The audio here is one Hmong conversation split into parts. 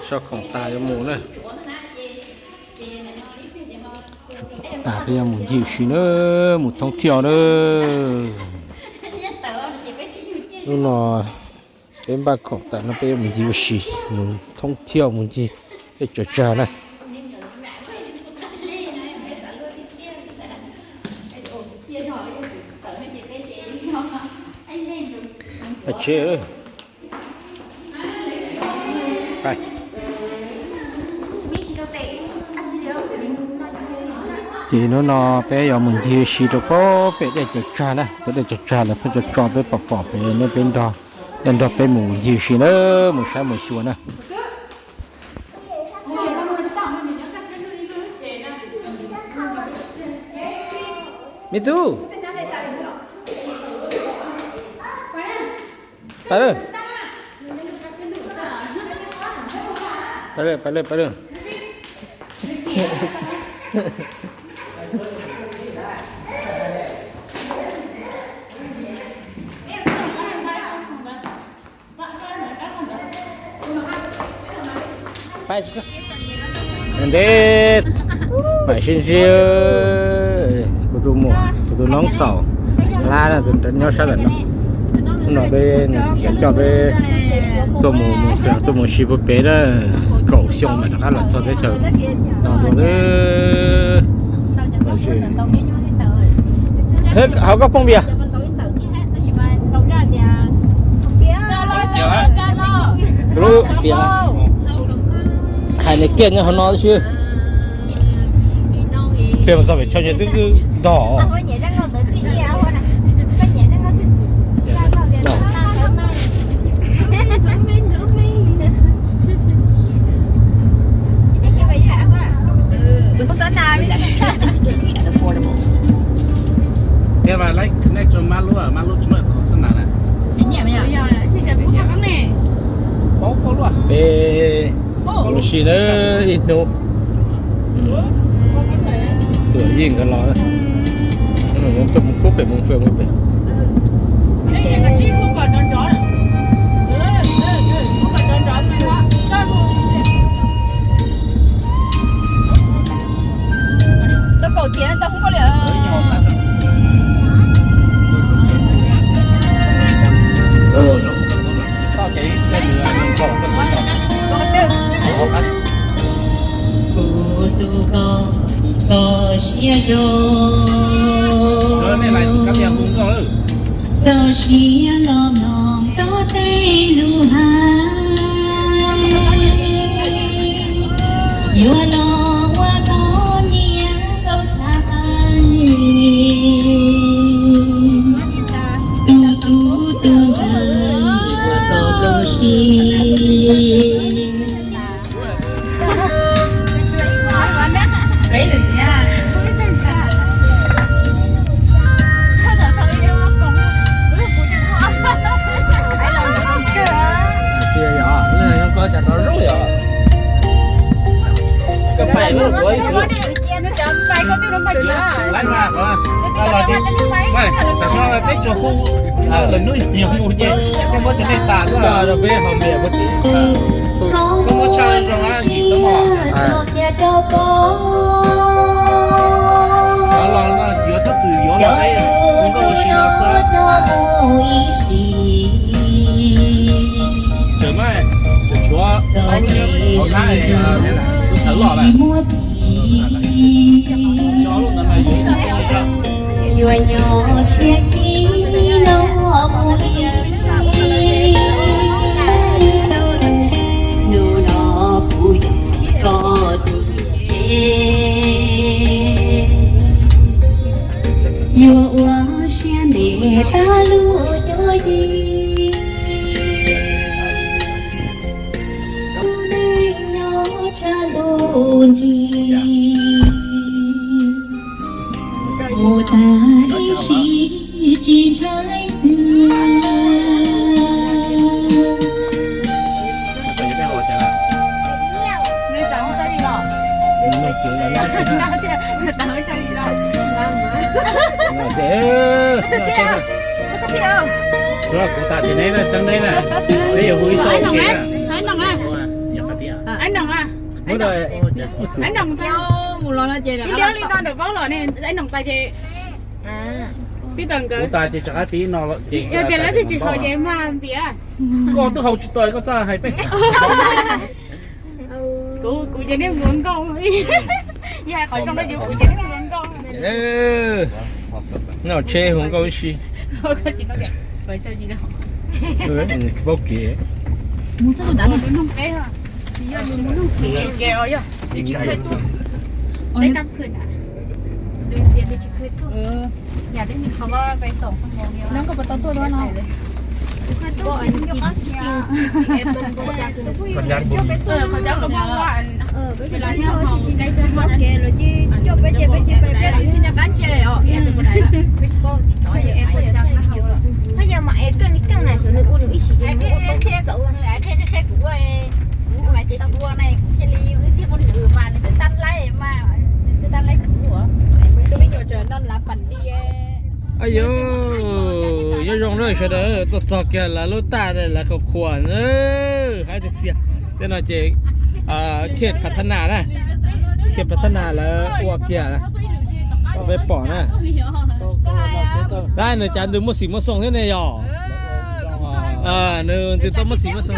Tso khoom tas yuav mus na. Tso khoom tas peb yuav mus ncig ua si na, mus thoob thiaj na. Hnub no peb npaj khoom tas no peb yuav mus ncig ua si, mus thoob thiaj mus ncig dej tsaws tsag na. Pais tsev. Ces hnub no peb yuav mus ncig ua si rau pem dej tsaws tsag na, tus dej tsaws tsag lawv pheej tso tso peb pom pom pem ne, peb nrog, nej nrog peb mus ncig ua si na, mus saib mus xyuas na. Me tub, pais lawm, pais lawm, pais lawm, pais lawm. Ntev, mam sib ntsib kuv tus muam, kuv tus noob xaus, Lab na, tus nyob sab ntawm no. Hnub no peb, coj peb tuaj mus, tuaj mus si puag pem na, kaum xyoo mas rov qab los txog teb chaws no dua. Hauv koj phooj ywg, lub tias hais niam kiag nyob hauv no xwb. Peb mus txog pem chaw nyias twb ntog. Peb mas laiv connect rau mab lub, mab lub tsis muaj khoom xab nas na. Peb ua si na ib hnub. Tuam yeej nkawd los, tuaj mus kub pem mus fwm mus pem. Kuv hlub koj, koj siab zoo, txaus siab los mloog koj tej lus hais. Yuav los ua koj niam koj txiv, tus tub tus ntxhais uas koj zoo siab. Tsis yog, nej zoo koj cas no zoo yom. Koj pais lub kuv ib xwb. Laiv mas, tam sim no peb tsuas hu lwm hnub yog mus ces koj muab tso nej tas tuaj rau peb haus npias puag tim. Koj muab tshaj zoo ib xwb mog. Los no yuav tab sis yuav los hu nkauj ua si no xwb. Tseem mas, tseem tshuav ob lub hauv nab, lub tawv loj lawm. Tseem ob lub ntawd mas yuav ua si. Yuav nyob thiab kiv no mus li, hnub no kuv yog koj tus tsev, yuav ua siab ntev tag lub cuab yig. Tus neeg nyob tshaj ntuj nrig, mus tag ib sim tsis ntshai twg. Kuv tas tsis neb na, xeeb neb na, peb yuav hu ib txoj ua ke na. Ib noog li no ntawm vaub los ne, ib noog tas ces pib tawm nkawd. Yog tias lawv twb tsis haus ces mas npias. Koj twb haus tsis tau koj txaj hais peb. Kuv, kuv ces nej mus ua nkauj. Yog hais qhov zoo no ces kuv ces nej mus ua nkauj. Noj tsheb hu nkauj ib si. Paub kev. Aib yos, nyob zoo na sawv daws, tuaj txog kiag lawv lub taj lawv qhuas qhuas na. Haib tiag tiag. Tej no ces Khiaj Phav Thab Nas na, Khiaj Phav Thab Nas lawv ua kiag, peb pom na. Tab nws cas ntws muaj xim muaj xoo thiab ne yog? Nws ntws tau muaj xim muaj xoo.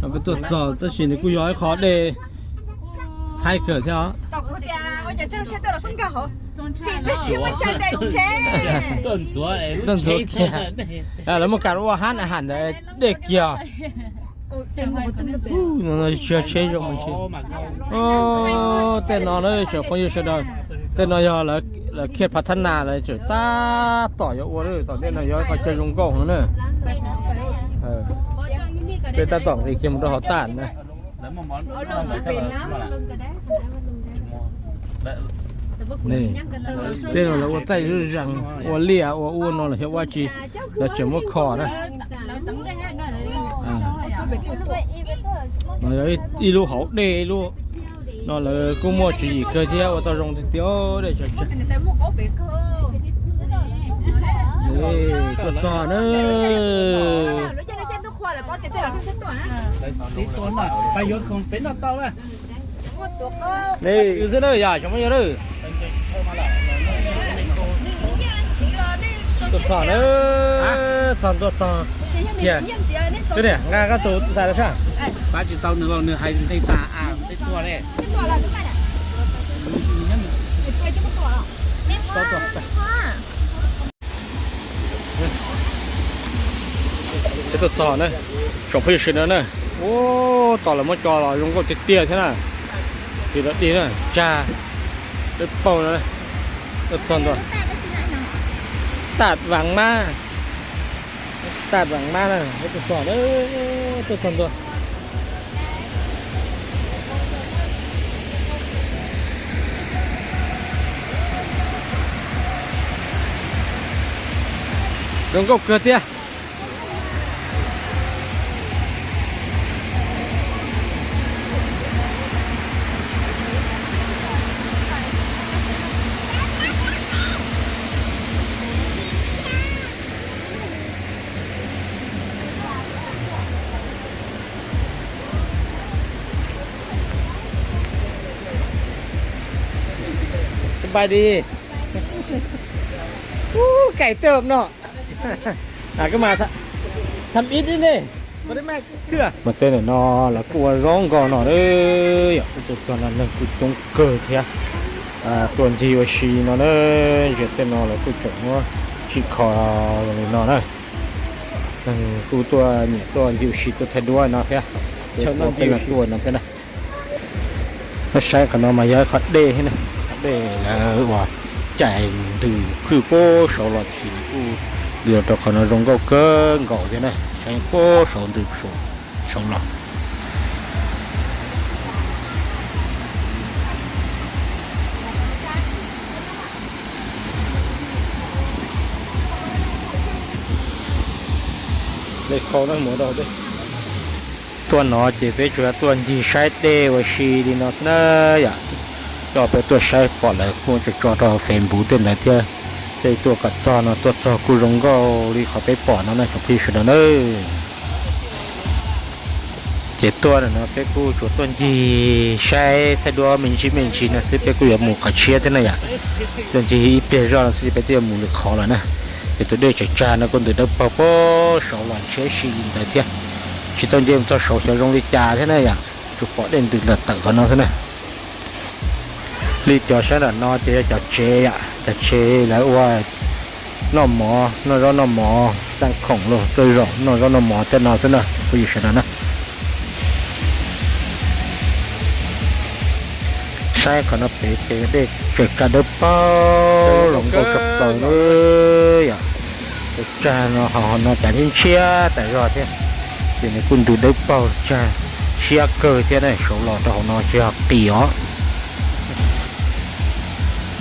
Peb tuaj txog tab sis nws kuj yog ib qho dej haib kawg thiab os. Tuaj ntxuav kiag, lawv muaj kam ua hab na ham ntawd dej kiag. Tsheb zoo mas tsheb. Tej no na tsoom phooj ywg sawv daws, tej no yog lawv Khiaj Phav Thab Nas lawv tseem tab tom yuav ua, tom ntej no yog ib qho chaw zoo nkauj heev na. Peb tab tom nqis kiag mus rau hauv taj na. Tej no lawv ua txaij zuj zees, ua liaj ua ua no los xyov ua tsi, lawv tseem muab kho na. No yog ib lub hauv dej ib lub, no lawv kuj muaj tswv yim kawg thiab ua tau zoo tiag tiag dej. Tuaj txog na. Xwb na yog xyov muaj yog lawm. Tuaj txog na, txog tuaj txog. Nqa koj tus ntxhais los sab. Pab tsis tau nws los nws hais ntej tag av ntej tuaj ne. Peb tuaj txog na, tsoom phooj ywg sawv daws na. Ua, tom lawv muab cov los zoo nkauj tiag tiag thiab na. Tis los dig na, tsag, peb paug na. Tuaj txog ntua. Taj Vaas Mab, Taj Vaas Mab na, peb tuaj txog na, tuaj txog ntua. Zoo nkauj kawg thiab. Sawv daws, ub, kaim tawm no. Koj mas tham ib ne. Mas tej no lawv kuj ua zoo nkauj no na, yog kuj tuaj txog no neeg kuj coob kawg thiab. Tuaj ncig ua si no na, ziag tej no lawv kuj tseem muab tsim kho zoo li no na. Neeg kuj tuaj nyiam tuaj ncig ua si tuaj thaij duab no thiab. Tej no tuaj no thiab na. Saib qhov no mas yog ib qhov dej thiab na, qhov dej lawv uas cais ntws phwj puag saud los tiam sis kuj ntws los rau qhov no zoo nkauj kawg nkaus thiab na, saib puag saud ntws saud los. Tuaj no ces peb tsuas yog tuaj ncig saib dej ua si li no xwb na yom. Coj peb tuaj saib pom lawv kuj tso tso rau Facebook tej ntawd thiab. Tej tuaj kom txog no tuaj txog kuj zoo nkauj li qhov peb pom no na tsoom phooj ywg sawv daws nawb. Ces tuaj no peb kuj tsuas tuaj ncig saib thaij duab me ntsis me ntsis no xwb, peb kuj yuav mus qhov tshiab thiab na yom. Tuaj ncig ib pliag zoj no xwb ces peb twb yuav mus lwm qhov lawm na. Ces tus dej tsaws tsag no kuj ntws dawb paug puag saud los ntshiab si li ntawd thiab. Tsis tau nce mus txog saud xyov zoo li cas thiab na yom, tsuas pom dej ntws lam tawm qhov no xwb na. Li cov saib nram no ces yog cov tsev yom, cov tsev lawv ua noj mov, noj zaub noj mov, xaj khoom los tej zaum noj zaub noj mov tej no xwb na phooj ywg sawv daws na. Saib qhov no pem ces dej tsaws tsag dawb paug zoo nkauj tshaj plaws li yom. Tsaws tsag no ho no cas ntshiab tas zog thiab, ces nws kuj ntws dawb paug tsag siab kawg thiab na, saud los rau hauv no tsis yog qis os.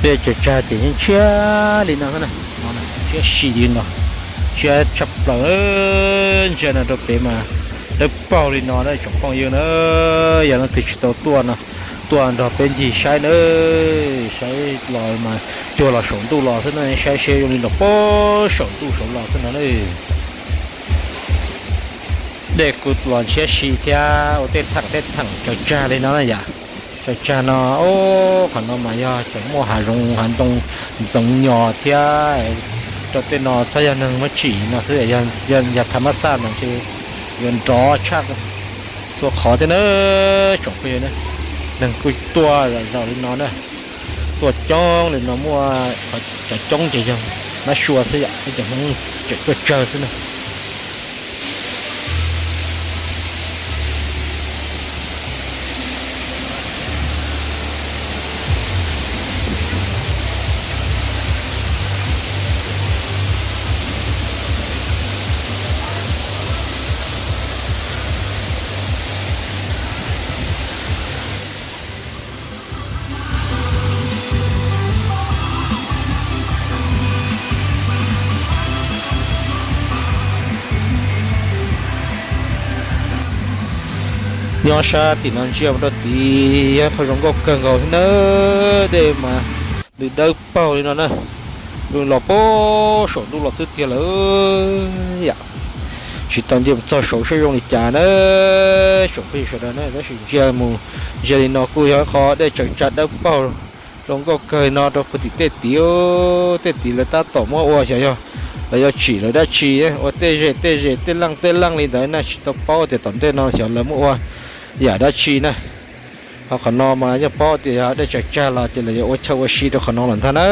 Dej tsaws tsag ces ntshiab li no, ntshiab si li no, ntshiab tshaj plaws. Ntsia no rau pem mas dawb paug li no na tsoom phooj ywg na. Yog leej twg tsis tau tuaj no, tuaj nrog peb ncig saib na, saib los mas cuag los saum ntuj los xwb na, saib seb zoo li los puag saum ntuj saud los xwb no na. Dej kuj los ntshiab si thiab ua tej theem tej theem tsaws tsag li no na yom. Tsaws tsag no, qhov no mas yog tseem muaj hav zoov hav ntoo ntxoov nyos thiab rau tej no txhob yog neeg muab tsim no xwb, yog thav mab xaj no ntshe yuav nrov tshaj txhua qhov thiab na. Tsoom phooj ywg, neeg kuj tuaj zom zaws li no na, tuaj coob li no, muaj cov coob ces yog mab sua xwb yom, ib cov Hmoob tseem tuaj tsawg xwb na. Nyob sab tim no ntsia mus rau tid yog qhov zoo nkauj kawg nkaus thiab na, dej mas ntws dawb paug li no na, zoo los puag saum ntuj los xwb tiag lawm yom. Tsis tau nce mus txog saud saib zoo li cas na, tsoom phooj ywg sawv daws na, tab sis ntsia mus ntsia li no kuj yog qhov dej tsaws tsag dawb paug zoo nkauj kawg no rau puag tim tej tid, tej tid lawv tab tom muab ua xyov yog lawv yuav tsim lawv dab tsi, ua tej zes tej zes tej leej tej leej li ntawd na, tsis tau paub tias tom ntej no xyov lawv muab ua yam dab tsi na. Ho qhov no mas yeej paub tias yog dej tsaws tsag los ces lawv yuav ua chaw ua si rau qhov no lawm ntag na.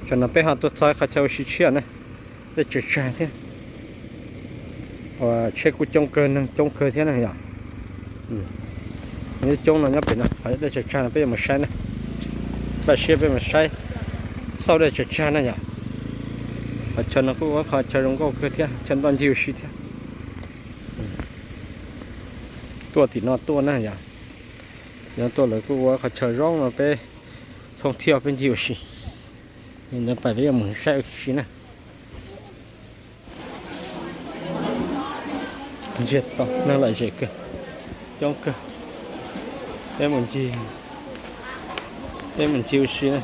Tam no peb ho tuaj txog qhov chaw ua si tshiab na, dej tsaws tsag thiab. Tsheb kuj coob kawg, neeg coob kawg thiab na yom. Coob no nyob pem no, dej tsaws tsag no peb yuav mus saib na. Npaj siab peb mus saib xauj dej tsaws tsag na yom. Qhov chaw no kuj ua qhov chaw zoo nkauj kawg thiab, chaw ntoj ncig ua si thiab. Tuaj tim no tuaj na yom. Yog tuaj lawv kuj ua qhov chaw zoo no peb thoob thiab peb ncig ua si. Li ntawd pais peb yuav mus saib ua si na. Ntsiag to neeg lom zem kawg, coob kawg. Peb mus ncig, peb mus ncig ua si na.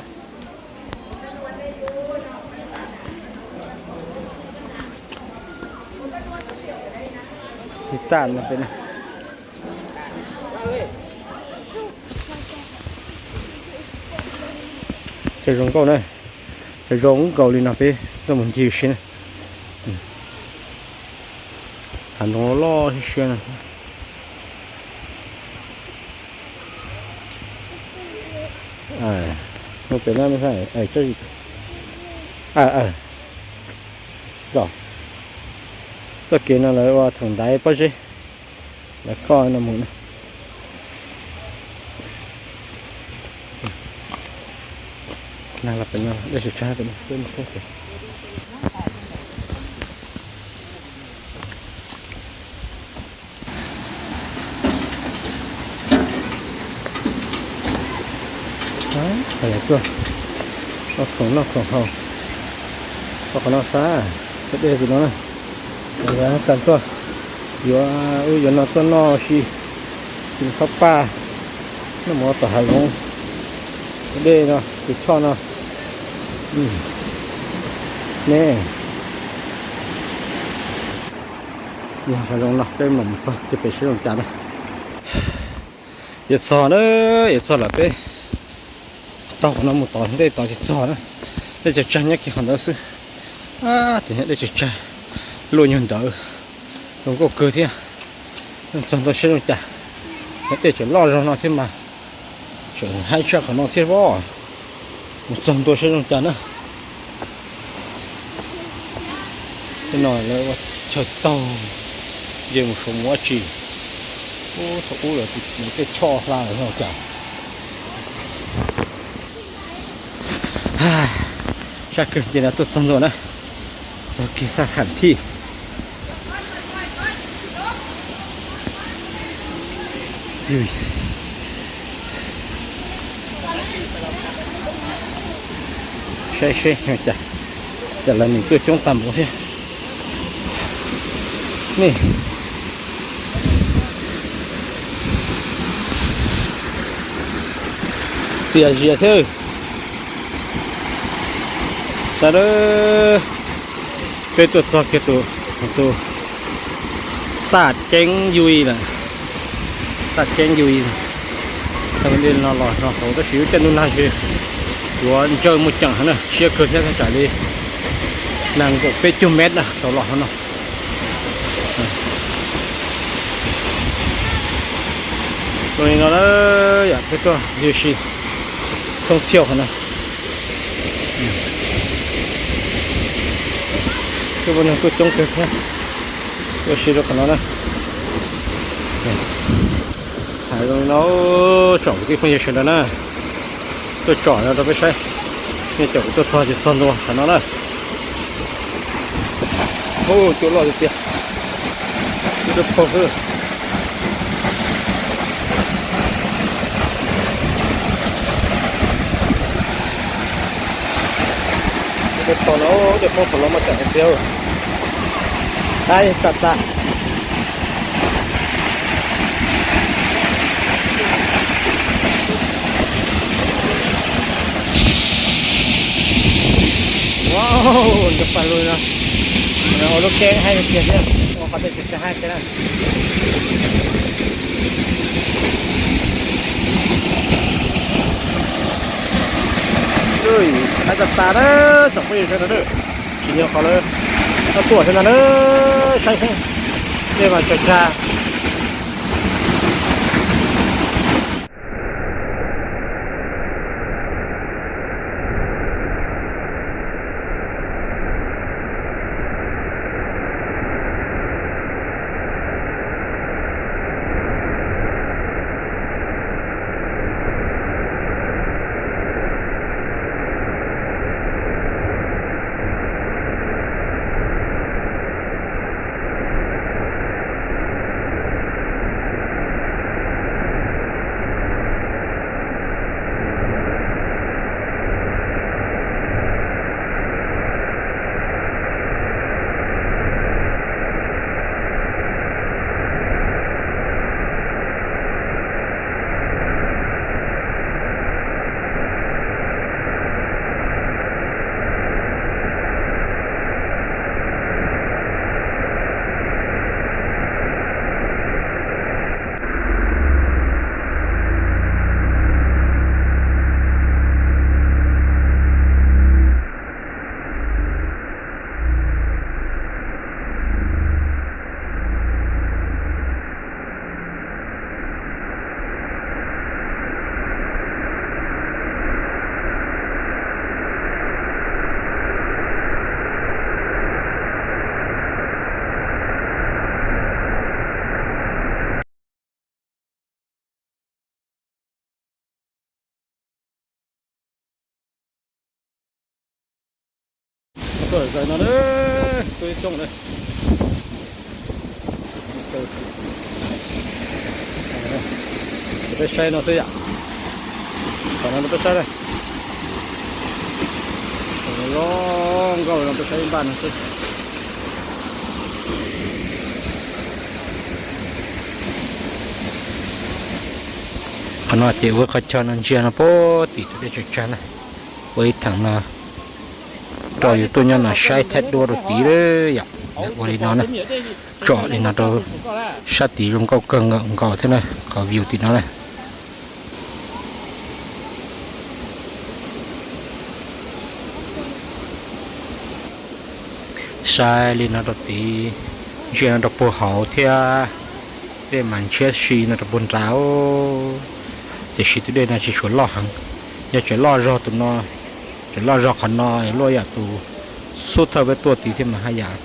Tsis tas no peb na. Chaw zoo nkauj na, chaw zoo nkaus li no peb tuaj mus ncig ua si na. Hav ntoo loj loj siab siab na. Mus pem no, txoj kev no lawv ua thaum ntaiv pob zeb, lawv koj no mus na. Tuaj, noj khoom noj khoom haus, noj khoom noj sab, tej dej tim no na. Yog tas tuaj, yuav wb yuav no tuaj noj si, sim thob paj, noj mov tom hav zoov, tej dej no, tus choj no. Ne, hav zoov no peb mam mus txog ces peb seb zoo cas na. Yuav txog na, yuav txog lawm peb taug qhov no mus tod ntej tod ces txog na. Dej tsag tsag nyob kiag qhov ntawd xwb. Tus dej tsag tsag luaj nyuag ntawd, zoo nkauj kawg thiab. Txog ntua seb zoo cas, dej tseem loj zog no thiab mas, tseem haib tshaj qhov no thiab os. Mus txog ntua seb zoo cas na. Tej no lawv ua chaw taug, nce mus saum mus dab tsi. Ub, thaum ub lawv mus tej choj hla lawm no cas. Sab kawg, ces no tuaj txog ntua na, txog kiag sab tham thij. Saib seb cas, cas lawv nws tuaj coob tag npaum thiab ne. Tias zias thiab. Sawv daws, peb tuaj txog kiag tus, tus Taj Ceeb Yuj lawm. Taj Ceeb Yuj, thaum dej no los no tau tab sis lub caij ntuj nag ces yuav ntsawj muaj ceem heev na, siab kawg thiab, thaj tsam li nees nkaum peb caug mev na tau los no. Zoo li no na, yam peb tuaj ua si thoob thiauj qhov no. Tuaj muaj neeg tuaj coob kawg thiab, ua si rau qhov no na. Hais zoo li no, tsom kwv tij phooj ywg sawv daws na, tuaj tsom no rau peb saib, nej caum kuv tuaj txog ces txog ntua qhov no na. Ub, cua loj tiag tiag, cua dawb paug xwb. Dej poob no, dej poob thaum los mas tseem hais tias, ai, tas tas. Wow, nrog pag lug no, ua lub keeb haib tiag thiab, ua qhov tej tsis haib thiab na. Haib tas tas na, tsoom phooj ywg sawv daws na, tsis nyob qhov lawv tuaj xwb ntag na, saib xwb, dej mas tsag tsag. Tuaj zais no na, tuaj ib xyoos na. Peb saib no xwb yom. Qhov no peb saib na. Zoo nkauj no peb saib ib npaj no xwb. Qhov no ces ua qhov chaw no ntsia no puag tim tus dej tsawg tsag na. Ua ib theem no rau yus tuaj nyob no saib thaij duab rau tid lawm yom. Ua li no na, tsom li no rau sab tid zoo nkauj kawg nkaus thiab na, qhov view tim no na. Saib li no rau tid, ntsia no rau puag hauv thiab, dej mas ntshiab si no rau puag nrad. Tiam sis tus dej no tsis tshua loj heev, yog tseem loj zog tus no, tseem loj zog qhov no luaj yam tus xub thawj peb tuaj tid thiab mas haj yam.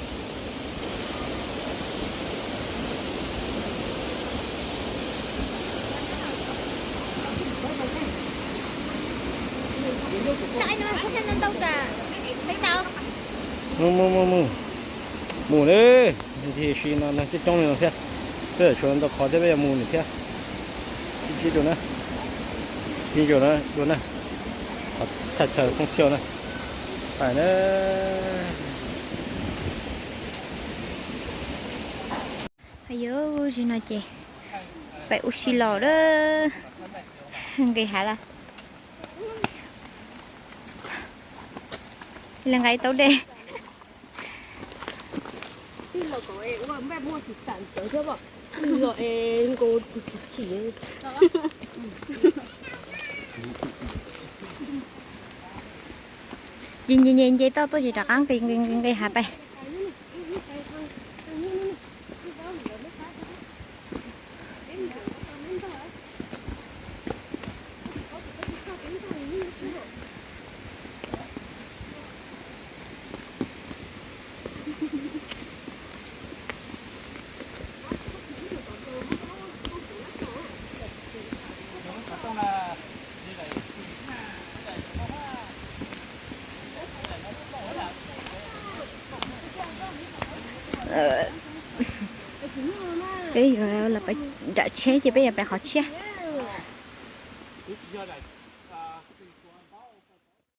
Mus mus mus mus, mus ne, nti si no coob coob li no thiab, peb tshuav ntau qhov thiab peb yuav mus lawm thiab. Sib ntsib dua na, sib ntsib dua na, thaj chaw phooj ywg na, pais na. Ayo, zaum no ces peb ua si los lawm, nqis hav lawm, nqa ib taub dej. Nce nce nce nce toj tuaj ces rov qab nqis nqis nqis nqis hav pais. Peb yuav los nram tsheb ces peb yuav pem qhov tshiab.